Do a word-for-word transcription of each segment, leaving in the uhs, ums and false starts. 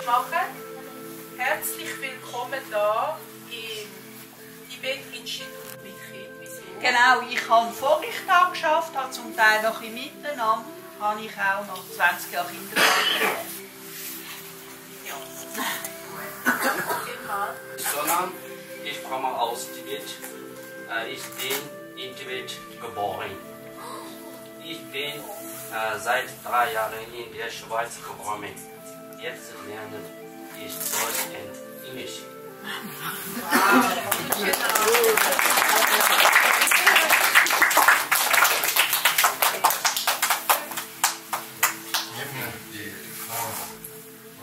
Machen. Herzlich willkommen da im Tibet-Institut mit Kind. Wie sind Genau, ich habe Vorrichter geschafft, habe zum Teil noch im Miteinander, habe ich auch noch zwanzig Jahre Kindergarten. Ja. Genau. Sonam, ich komme aus Tibet. Äh, ich bin in Tibet geboren. Ich bin äh, seit drei Jahren in der Schweiz gekommen. Jetzt lerne ich Deutsch und Englisch.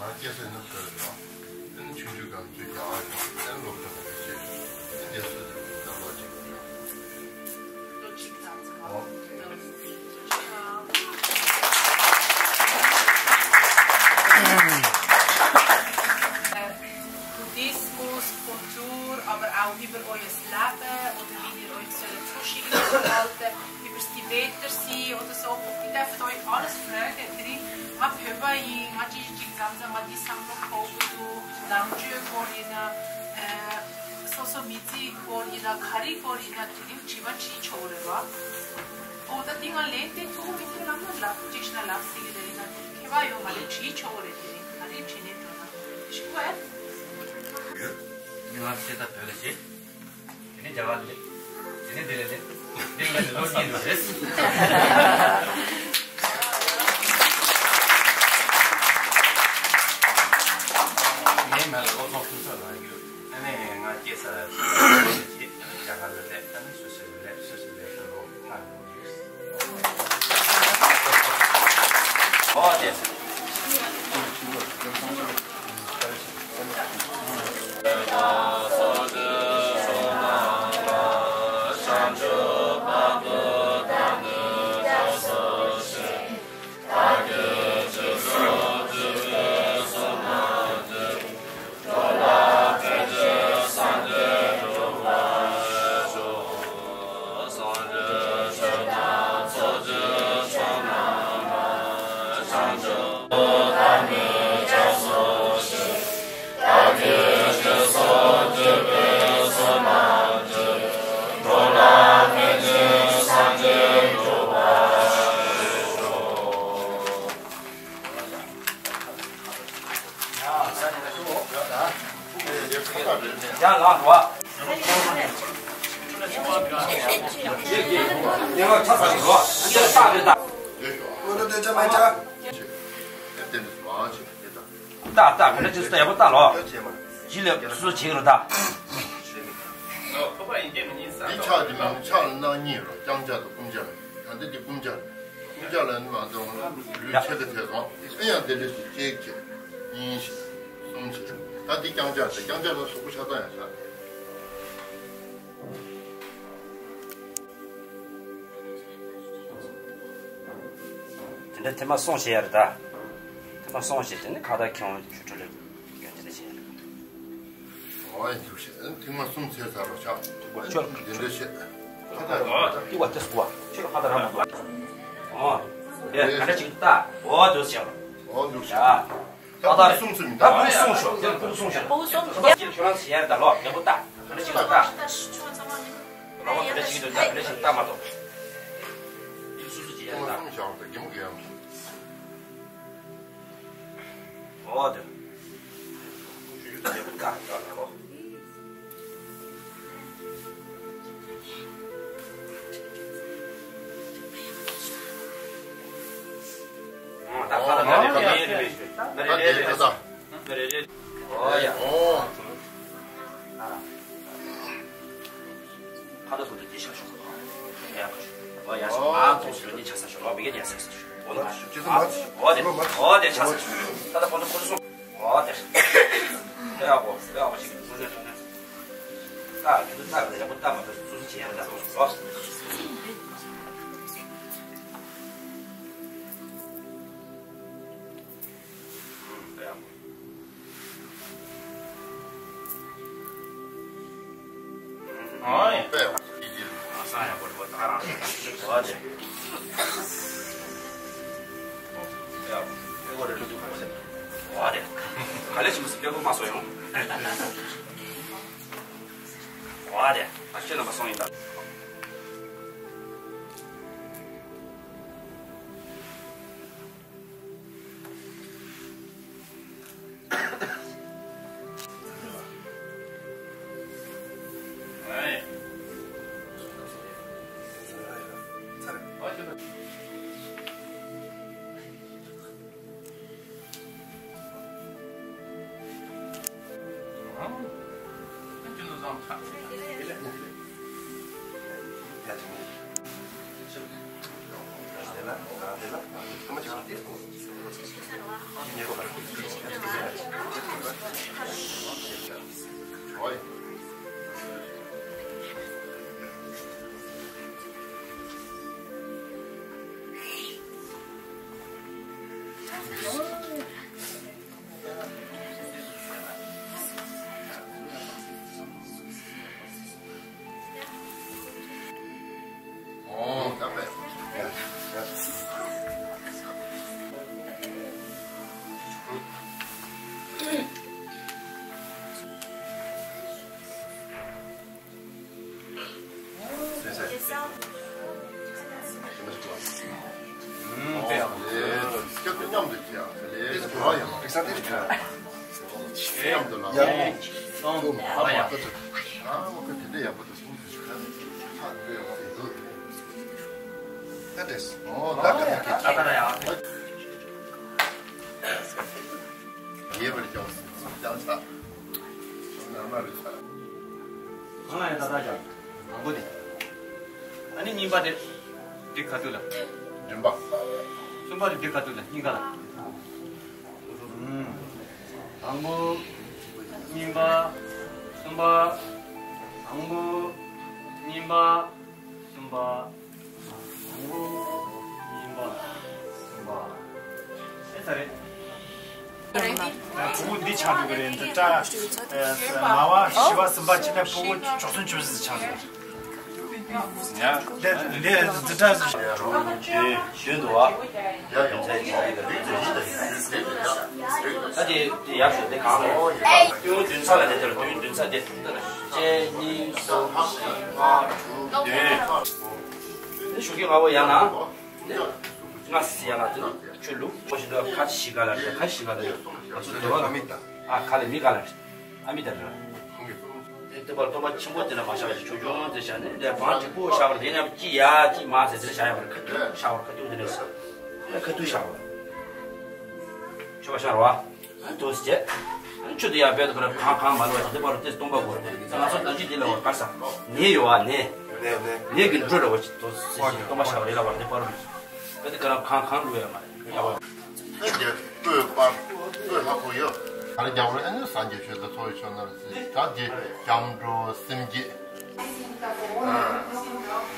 ང་སྐྱེ་ས་ནུབ་ཁུལ་དང་། ཨན་ཆུང་ཆུང་སྒང་ཚོའི་རྒྱ་གར་དང་། ཨན་སློབ་གྲྭ་དང་བཅས། ཨན་དེ་ཚོ་ལ་ལོ་གཅིག་དང་། ལོ་གཅིག་དང་། ཨོ། Buddhismus, Kultur, aber auch über euer Leben oder wie ihr euch so zwischen verhalten, über das Tibeter sein oder so. Ihr dürft euch alles fragen. Drin, ང་བོད་པ་ཡིན། ང་ཅི་ཅིག་ཙམ་ཙམ་ང་འདི་བསམ་བློ་འཁོར་གྱི་འདུག་ནང་ཆོས་སྐོར་ཡིན་ན། ཨ། སོ་སོ་མི་ཚེའི་སྐོར་ཡིན་ན། ག་རེའི་སྐོར་ཡིན་ན་དེ་རིང་དྲི་བ་དྲིས་ཆོག་རེད་བ། ཨོ་ད་འདི་ང་ལན་དེ་ཐུག་མི་ཐུག་ལབ་ན་ལབ། ཅིག་ཤ་ལབ་སྲིད་ཀྱི་རེད། ཡིན་ན་མཁས་པ་ཡོད་མ་རེད། དྲིས་ཆོག་རེད། དེ་རིང་ག་རེ་དྲིས་ནས་འགྲོ་ན་ཤི་བས། ཡོད། ངས་ང་ཚོ་བཤད་ཐབས་བོད་ལ་བྱེད། དེ་ནས་རྒྱ་གར་ལས། དེ་ནས་འདི་ལ་ལས། འདི་ལ་ལས་ལོ་གཉིས་ལོ་རེད། ངའི་མིང་ལ་བློ་བཟང་ཕུན་ཚོགས་ལབ་ཡོད། ཨ་ནི་ང་སྐྱེས་ས་རྒྱ་གར་ལ་སླེབས། ཨ་ནི་སུད་སི་ལ་སླེབས། སུད་སི་ལ་སླེབས་ལོ་ལྔ་ལོན་ཡོད། ཨོ་དེ། ཡང་ལངས་འགྲོ། ཉེ་བར་ཆ་ཚང་ཞིག་འགྲོ། འདི་ལ་རྟགས་རེད་ད། ལྟ་ལྟ་མི་འདྲ་ཅི་སུ་ཡག་པོ་ལྟ་ལོ། ཇི་ལེབ་སུ་སུ་བྱེད་ཀྱི་རེད་ད། འདི་ཕྱག་འདི་མིང་ཕྱག་ལ་གནང་ཉིན་རོ། རྐྱང་ཕྱག་དང་སྐུམ་ཕྱག་ལ། ད་འདི་འདི་སྐུམ་ཕྱག་ལ། སྐུམ་ཕྱག་ལ་ནི་མ་གཏོང་ལུས་ཕྱེད་ཀ་ཐེ་གང་། ཨེ་ཡང་དེ་འདྲ་ཞིག་གཅིག་བྱེད། གཉིས་བྱེད། གསུམ་བྱེད། ད་འདི་རྐྱང་ཕྱག་དེ་རྐྱང་ཕྱག་ལ་གཟུགས་པོ་ཆགས་སྡང་ཡང་ཤ། དེ་འདྲ་ཐེངས་མ་གསུམ་བྱེད་ཡ་རེད་ད། ཐེངས་མ་གསུམ་བྱེད། དེ་ནི་ཁ་བརྡ་ཁྱོད་ཆུ་ཁྲོད་ལ་སྐྱོན་དེ་འདྲ་བྱེད་ཡ་རེད། ཨོ་ཡ་འདུག་བྱེད། ཐེངས་མ་གསུམ་བྱས་ཚར་བ་ཆགས། ཁྱོད་འདི་འདྲ་བྱེད། ཁ་བརྡ་ར་མ་འདུག་ཏི་བ་ཏི་སུ་བ་ཁྱོད་ཁ་བརྡ་ར་མ་འདུག་ཨོ་དེ་ག་འདྲ་ཅིག་ལྟ། ཨོ་འདུག་བྱེད། ཨོ་འདུག་བྱེད། ད་ད་ཕུགས་གསུམ་གསུམ་ཡིན། ད་ཕུགས་གསུམ་ཤོག་དེ་ཕུགས་གསུམ་ཤོག་ཕུགས་གསུམ་ཁྱོད་རང་ཚོ་ཡར་ད་ལོག་ཡག་པོ་ལྟ། ག་འདྲ་ཞིག་ལ་ལྟ། ལོག་ག་འདྲ་ཞིག་ལ་ལྟ། ག་འདྲ་ཞིག་ལྟ་མ་གཏོགས། དེ་སུ་སུ་ཅིག་ཡར་ད། ཨོ་དེ། ཡག་པོ་ལྟ་ལྟ་ལོག་ཨོ་ད་ཁ་ལ་ད་རེ་རེ་རེ་རེ་རེ་རེ་རེ་རེ། ཨོ་ཡ། ཨོ། ཁ་ད་སོ་དེ་ཆ་ཤོག་ཨོ་ཡ། ཨོ་ཡ། ཨོ་ཏོ་སོ་ནི་ཆ་ས་ཤོག་ཨོ་བི་གེ་ནི་ཆ་ས་ཤོག་ཨོ་ན་ཨོ་དེ་ཨོ་དེ་ཆ་ས་ཤོག་ད་ད་ཁོ་ཁོ་སོ་ཨོ་དེ། ཨོ་ཡ་ཨོ་ཡ་ཨོ་ཞིག་ཏུ་ནས་ཏུ་ནས། ད་ཁྱོད་ཚོ་ད་ཡག་པོ་ལྟ་མ་ཐུབ་སུ་སུ་བྱེད་ཡ་ད་ཨོ། བ་དེ། ག་ལེ་ཆི་མོ་སི་པེ་པོ་མ་སོ་ཡོང་། བ་དེ། ཨ་ཁྱེད་རྣམ་པ་སོང་ཡིན་ད། གང་ལ་ཡང་ཏག་ཏག་རྒྱག་དང་པོ་དེ། ཨ་ནི་གཉིས་པ་དེ། འདི་ཁ་ཐུག་ལ། རིམ་པ། གསུམ་པ་དེ་འདི་ཁ་ཐུག་ལ་སྙིང་ག་ལ། དང་པོ། གཉིས་པ། གསུམ་པ། དང་པོ། གཉིས་པ། གསུམ་པ། དང་པོ། གཉིས་པ། གསུམ་པ། ཨེ་ས་རེད། ཕྲུ་གུ་འདི་ཆགས་འགྲོ་གི་རེད། འདི་འདྲ། ཨེ། སྔ་བ་བཞི་བ་གསུམ་པ་བྱས་ན་ཕྲུ་གུ་བཅུ་གསུམ་བཅུ་བཞི་ཆགས་འགྲོ་གི་རེད། འདི་འདི་འདི་འདྲ་ཞིག་རེད། དེ་ཞོན་འདུག་བ། ཡ་ཡ། ད་དེ་དེ་ཡག་ཤོས་དེ་གང་རེད། ཏུའུ་བདུན་ཚ་ལ་དེ་དེར་ཏུའུ་བདུན་ཚ་དེ། གཅིག་གཉིས། གསུམ། བཞི། ལྔ། དྲུག་བདུན། ཤུགས་ཀྱིས་ང་བོ་ཡང་ན། ལྔ་སི་ཡ་ལ་དེ་ཆུ་ལུག་པོ་ཞིག་འདུག་ཁ་ཤི་ག་ལ་རེད། ཁ་ཤི་ག་ལ་རེད། ང་ཚོ་དེ་བ་ལ་མི་ད། ཨ་ཁ་ལ་མི་ག་ལ་རེད། ཨ་མི་ད་རེད། དེ་ལྟ་བར་སྟོན་པ་ཆེན་པོ་དེ་ལ་མ་བཞག་ཅིག་ཆུང་ཆུང་དེ་བཞག་ནས་དེ་བང་གཅིག་པོ་བཞག་པར་དེ་ནས་ཅི་ཡ་ཅི་མ་ཟེར་དེ་བཞག་ཡ་བར་ཁ་ཐུག་བཞག་བར་ཁ་ཐུག་དེ་ནས་ཁ་ཐུག་བཞག་བར་ཆུ་བ་བཞག་རོ། ཨ་དོ་སི་ཆུ་དེ་ཡང་བེད་དུ་ཁ་ཁང་ཁང་མ་ལོ་བ་དེ་པར་དེ་སྟོན་པ་གོ་རེད། ང་ཚོ་ད་ཅི་དེ་ལ་བར་གར་ས་ནས་ཡོད་བ་ནས་ནས་ནས་ནས་གི་འགྲོ་ར་བ་ཅི་དོ་སི་སྟོན་པ་ཤ་བ་རེད་ལ་བར་དེ་པར་བེད་དུ་ཁ་ཁང་ཁང་འགྲོ་ཡ་མ་རེད། ཡ་བ་ཨེ་རྒྱལ་པོས་པར་པོས་ལྷ་ཁོ་ཡོད། ག་རེ་རྒྱབ་རེད། ཨ་ནི་སངས་རྒྱས་ཆོས་དང་འཚོ་བའི་ཆོས་ནར་སྲིད་གྲགས་ཀྱི་སྐྱབས་འགྲོ་སེམས་བསྐྱེད།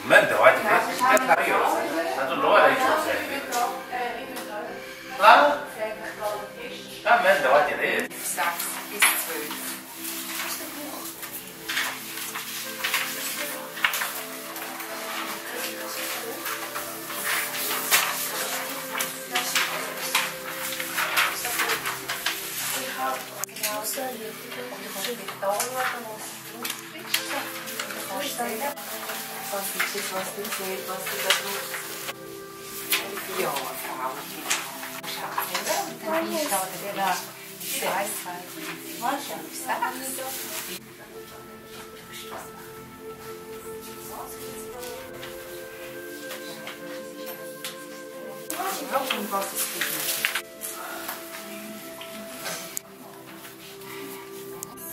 མེ་འདི་བ་ཅིག་རེད། དེ་ལྟར་ཡོད་ཟེར། ང་ཚོ་འགྲོ་བ་རེད་ཆོག་ཟེར། ལ། ད་མེ་འདི་བ་ཅིག་རེད།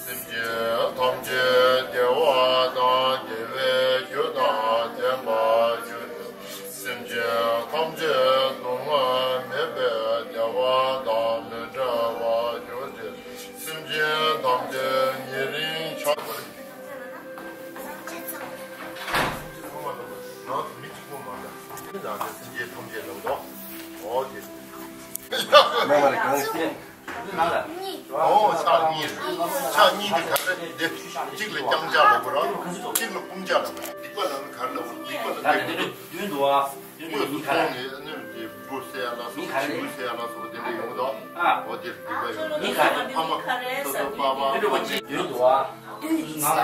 སེམས་ཅན་ཐམས་ཅད་བདེ་བ་དང་བདེ་བའི་རྒྱུ་དང་ལྡན་པར་གྱུར་ཅིག་སེམས་ཅན་ཐམས་ཅད་སྡུག་བསྔལ་མེད་པའི་བདེ་བ་དང་མི་འབྲལ་བར་གྱུར་ཅིག་སེམས་ཅན་ཐམས་ཅད་ཉེ་རིང་ཆགས་པ། ནང་དུ་མི་གཅིག་པོ་མ་གཏོགས། ནང་དུ་སེམས་ཅན་ཐམས་ཅད་ལ་འདོགས། འོ་དེ། ནང་ལ་གང་ཡིན། ཨོ་ཕྱག་གཉིས་རེད། ཕྱག་གཉིས་དེ་ག་རེ་རེད། གཅིག་ལ་རྐྱང་ཕྱག་ལབ་དགོས་ར། གཅིག་ལ་དཔུང་ཕྱག་ལབ་དགོས། སྡིག་པ་ལབ་ན་ག་རེ་ལབ་དགོས། སྡིག་པ་ལབ་ན་དེ་འདྲ་དུས་འདུག་ཨ། དུས་འདུག་མི་ག་རེ། དངོས་སུ་མཐོང་ནས་ཨ་ནི་འབུ་བསད་ཡ་ལ་སོགས་མི་ག་རེ་བྱིའུ་བསད་ཡ་ལ་སོགས་དེ་འདྲ་ཡོང་གི་འདུག་ཨ། འོ་ མི་ག་རེ། མི་འགྲོ་བ་གཅིག་བདུན་འདུག་བ། བདུན་ནང་ལ་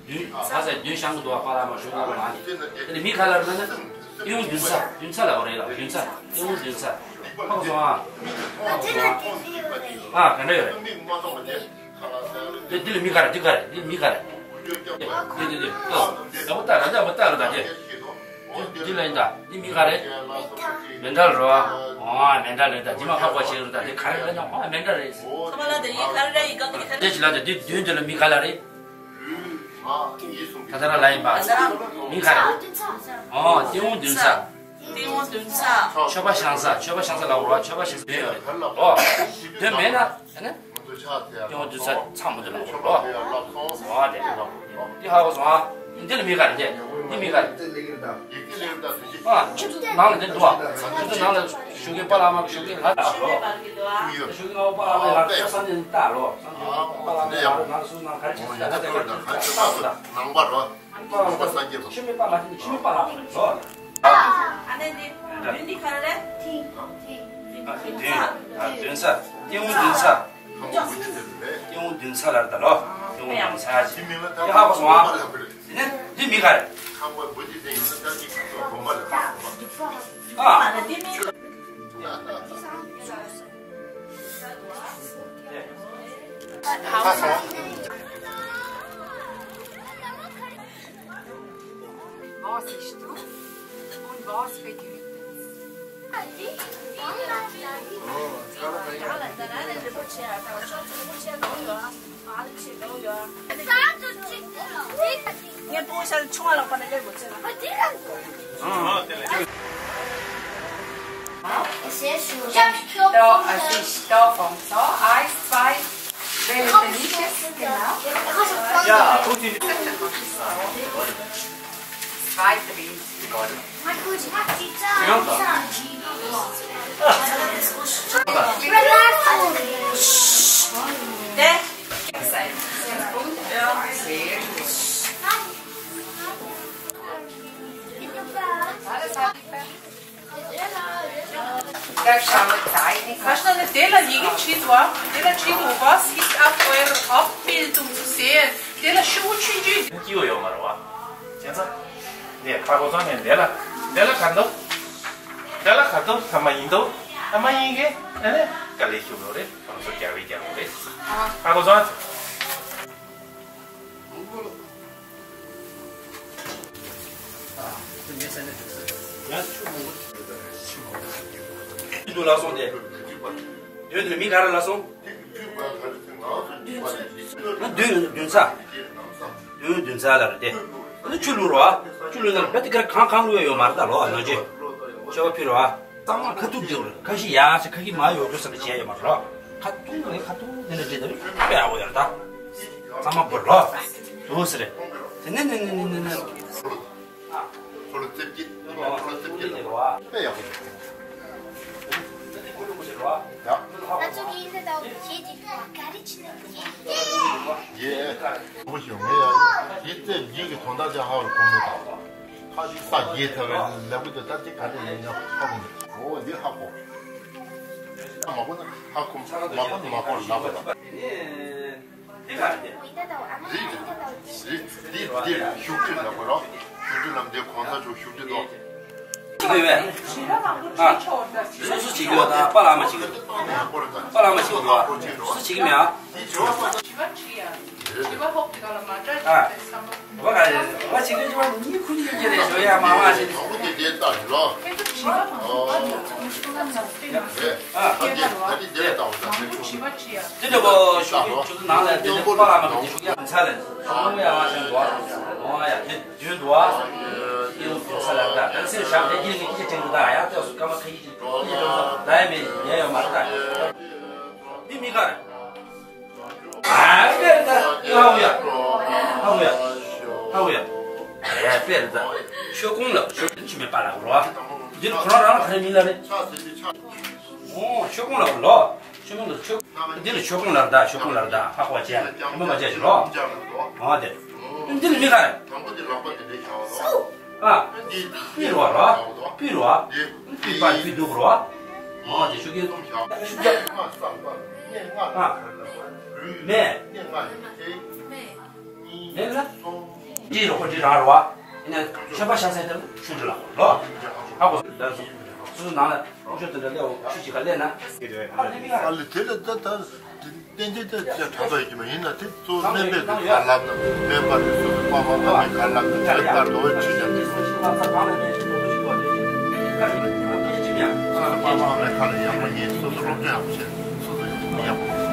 བདུན། ཁ་ས་བདུན་བཤང་གི་འདུག་བ། པཱ་ལགས་མ་ཞུ་གི་ལ་ནི། དེ་ནི་མི་ག་ལ་རེད་ན། ཏེའུ་བདུན་ཚ། བདུན་ཚ་ལབ་རེད་ལ། བདུན་ཚ། ཏེའུ་བདུན་ཚ། ཧ་གོ་སོང་ཨ། ཧ་གོ་སོང་ཨ། ཨ་ག་འདྲ་ཡོད་རེད། འདི་འདི་ལ་མི་ག་རེ། འདི་ག་རེ། འདི་མི་ག་རེ། འདི་འདི་འདི་ལྟོས། ལ་བུ་ལྟ་ར། ལ་བུ་ལྟ་ར། ད་འདི་འདི་ལ་ཡིན་ད། འདི་མི་ག་རེ། མེ་མདའ་རེད་བ། ཨོ་མེ་མདའ་རེད། ད་འདི་མ་ཧ་གོ་ཤེས་རེད། ད་འདི་ག་རེ་ལ་ན། ཨོ་མེ་མདའ་རེད། ཁ་མ་ལ་ད་ཡིན་ག་རེ་རེད། ཡིན་ག་རེ་རེད། འདི་ཅི་ལ་ད། འདི་བདུན་འདི་ལ་མི་ག་ལ་རེད། ད་ད་ར་ལ་ཡིན་པ། མི་ག་རེ། ཨོ་ཏེའུ་བདུན་ཚ། ཏེའུ་བདུན་ཚ། མཆོད་པ་བཤམས་ས། མཆོད་པ་བཤམས་ས་ལ་འོ་ར། མཆོད་པ་བཤམས་ས་བདུན་ཡོད་རེད། ཨོ་བདུན་མེད་ན་ཨ་ནི། ཏེའུ་བདུན་ཚ་ཚང་མ་འདི་ལ་འོ་ར། ཨོ་དེ་འདི་ཧ་གོ་སོང་ཨ། འདི་ལ་མི་ག་རེ། འདི་འདི་མི་ག་རེ། ཨ་ཆུ་ཚོད་ནང་ལ་འདི་འདུག་ཨ། ཆུ་ཚོད་ནང་ལ་ཞུགས་མཁན་པཱ་ལགས་མ་ཞུགས་མཁན་ལ་ད་ལོ། ཞུགས་མཁན་པཱ་ལགས་མ་ལ་ཁ་སང་ནས་ད་ལོ། པཱ་ལགས་མ་ལ་ང་ཚོ་ནང་ག་རེ་བྱེད་ཀྱི་ད་ད་ད་ད་ད་ད། ནང་པ་རོ། པཱ་ལགས་སངས་རྒྱས་པ། ཆུ་མིག་པཱ་ལགས་ནི་ཆུ་མིག་པཱ་ལགས་རེད་ལོ། ཨ་ནེ་འདི་བདུན་འདི་ག་རེ་རེད། ཐིག་ཐིག་བདུན་ཚ། བདུན་ཚ། ཏེའུ་བདུན་ཚ། ཏེའུ་བདུན་ཚ་ལ་རེད་ད་ལོ། ཏེའུ་བདུན་ཚ་ཅིག། འདི་ཧ་གོ་སོང་ཨ། དེ་ནས་འདི་མི་ག་རེ། ཨ། Was ist du? Und was bedeutet es? ངས་སྤུ་གུ་ཤར་ཆུང་བ་ལ་པ་ན་ལེར་མོ་ཚེ་ལ། ཨ། ཨ། དེ་ལ། Da, es ist da vom Zoo. Eins, zwei, will ich nicht essen, genau. Ja, gut. Zwei, drei. ཁ་ཤས་ནི་དེ་ལ་ཡི་གེ་བྲིས་འདུག་བ། དེ་ལ་བྲིས་འདུག Was ist auf eurer Abbildung zu sehen? དེ་ལ་ཤོག་བུ་ཆུང་ཆུང་སྐྱིད་པོ་ཡོད་མ་རེད་བ། བྱས་ཙང་། ངས་ཧ་གོ་སོང་། ངས་དེ་ལ་དེ་ལ་ག་འདུག་དེ་ལ་ག་འདུག་ད་མ་ཡིན་འདུག་ད་མ་ཡིན་གི། ཨ་ནི་དཀའ་ལས་ཞུ་རོགས་རེད། ཁོང་ཚོ་རྒྱག་རེས་རྒྱག་རོགས་རེད། ཧ་གོ་སོང་། འདུག་ལ་སོང་སྟེ། བདུན་ནི་མི་ག་རེ་ལ་སོང་། བདུན། བདུན་ཚ། བདུན། བདུན་ཚ་ལ་རེད་དེ། ཨ་ནི་ཆུ་བླུགས་རོགས། ཆུ་བླུགས་ན་རྦད་དེ་ག་རེ་གང་གང་བླུགས་ཡ་ཡོད་མ་རེད་ད་ལོ། ཨ་ནོ་ཅེ། མཆོད་པ་ཕུལ་རོགས། གཙང་མ་ཁ་ཐུག་འདི་རུ་ཁ་ཤས་ཡག་ཤོས་ཁ་ཤས་མར་ཡོད་རྒྱུ་བསམ་ནས་བྱས་ཡོད་མ་རེད་ལོ། ཁ་ཐུག་ནས་ཁ་ཐུག་འདི་འདྲ་བྱས་ཏེ་དཔེ་ཡག་པོ་ཡོད་རེད་ད། གཙང་མ་བོར་ལོ། འདུག་སེ་རེད། དེ་ནས་ནས་ནས་ནས་ནས། ཨ། ཁོ་ལོ་རྩེ་གཅིག་ཁོ་ལོ་རྩེ་གཅིག་དཔེ་ཡག་པོ་འདུག་ཡ། ང་ཚོ་གིས་འདི་ལྟ་བུ་བྱེད་ཀྱི་འདུག་ག་རེ་བྱེད་ན་ཡེ། ཡེ། ཁོ་ཞིག་ངས་ཡ། ཡེ་རྩེ་གཉིས་ཀྱི་དོན་དག་ཅིག་ཧ་གོ་མེད་དམ། ཁ་ཅིག་ས་རྒྱས་ཐལ་བའི་ལབ་གི་འདུག་ད་དེ་ག་རེ་ཡིན་ཡང་ཧ་གོ་མེད། འོ་འདི་ཧ་གོ། མ་གོ་ན་ཧ་གོ། མ་གོ་ན་མ་གོ་ལབ་པ་དང་། འདི་ག་རེད། འདི་ལ་འདི་འདི་འདི་བཞུགས་ཁྲི་ལབ་དགོས་རོ། བཞུགས་ཁྲི་ལབ་འདི་གོང་ས་མཆོག་བཞུགས་ཁྲི་དོ། ཅི་དགོས་པས། ཨ། སོ་སོ་བྱེད་དགོས་དང་པཱ་ལགས་མ་བྱེད་དགོས། པཱ་ལགས་མ་བྱེད་དགོས། སོ་སོ་བྱེད་ཀྱི་མེད་ཨ། ཨ། བ་ག་རེ། བ་བྱེད་དགོས། བ་གཉིས་ཁུ་གཉིས་ཀྱི་རེད། ཞོ་ཡ་མ་མ་བྱེད་དེ། ཨ། དེ་འདྲ་བོ་ཞུ་གི་ཆུ་ཚོད་ནང་ལ་དེ་འདྲ་པཱ་ལགས་མ་གི་ཞུ་ཡ་ཚ་ལས་ཞུ་ཡ་ཚ་ལས་ཞུ་ཡ་ཡ་ཡ་དེ་བརྗོད་འདུག་ཨ། ཡེ་ལོ་བོ་ས་ལ་ད་ད་སེ་ཞག་དེ་ཀྱི་ཀྱི་ཅིག་ཅིག་ད་ཡ་ཏོ་སུ་ཀ་མ་ཁ་ཡི་ཅིག་ཀྱི་ཅིག་ད་ཡ་མེ་ཡ་ཡོ་མ་ད་འདི་མི་ག་རེ། ཨ་པེར་ད་ཧ་ཝུ་ཡ་ཧ་ཝུ་ཡ་ཧ་ཝུ་ཡ། ཨ་པེར་ད་ཤོ་ཀོང་ལ་ཤོ་ཀོང་ཆི་མེ་པ་ལ་རོ། འདི་ཁོ་རང་རང་ལ་ག་རེ་མིང་ལ་རེད། ཨོ་ཤོ་ཀོང་ལ་རོ། ཤོ་ཀོང་ལ་ཤོ། འདི་ལ་ཤོ་ཀོང་ལ་རེད་ད། ཤོ་ཀོང་ལ་རེད་ད། ཧ་གོ་བྱས་ཨ་མ་མ་བྱས་ཤོ་ལོ། ཨོ་དེ་འདི་ལ་མི་ག་རེ། ཨ། པི་རོ་རོ། པི་རོ། པི་པ་པི་འདུག་རོ། ཨོ་དེ་ཤུགས་རྐྱེན་སོང་། ཤུགས་རྐྱེན། མེད། མེད་ལ། འདི་རོ་ཁོ་འདི་རང་རོ། ཡིན་ན་ཆོས་པ་ཤ་ཚ་དེ་ཆུ་འདྲི་ལ་ལོ། ཧ་གོ་སོང་། སོ་སོ་ནང་ལ་ཆུ་དེ་འདྲ་ལས་འོ་ཆུ་ཅིག་ག་ལས་ན། ཨ་ལེ་དེ་ལ་ད་ད། བསྟན་འཛིན་ལྟ་ཅི་དྲག་པ་ཡོད་ཀྱི་མ་ཡིན་ན་དེ་གཙོ་བོ་སྨན་པས་དེ་ག་ལབ་ན་སྨན་པ་དེ་སོ་སོའི་པ་ཕ་ཨ་མས་ག་ལབ་ན་དེ་ལྟར་དུ་འོས་ཆོས་ཀྱང་དེ་སོ་སོའི་པ་ཕ་ཨ་མས་ག་ལབ་ན་དེ་སོ་སོ་ཆོས་ཀྱང་དེ་སོ་སོའི་པ་ཕ་ཨ་མས་ག་ལ་ཡག་པོ་ཡིན། སོ་སོ་སློབ་སྦྱོང་ཡག་པོ་བྱས་སོ་སོ་ཡག་པོ།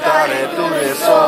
ཏཱ་རེ་ཏུ་རེ་སོ།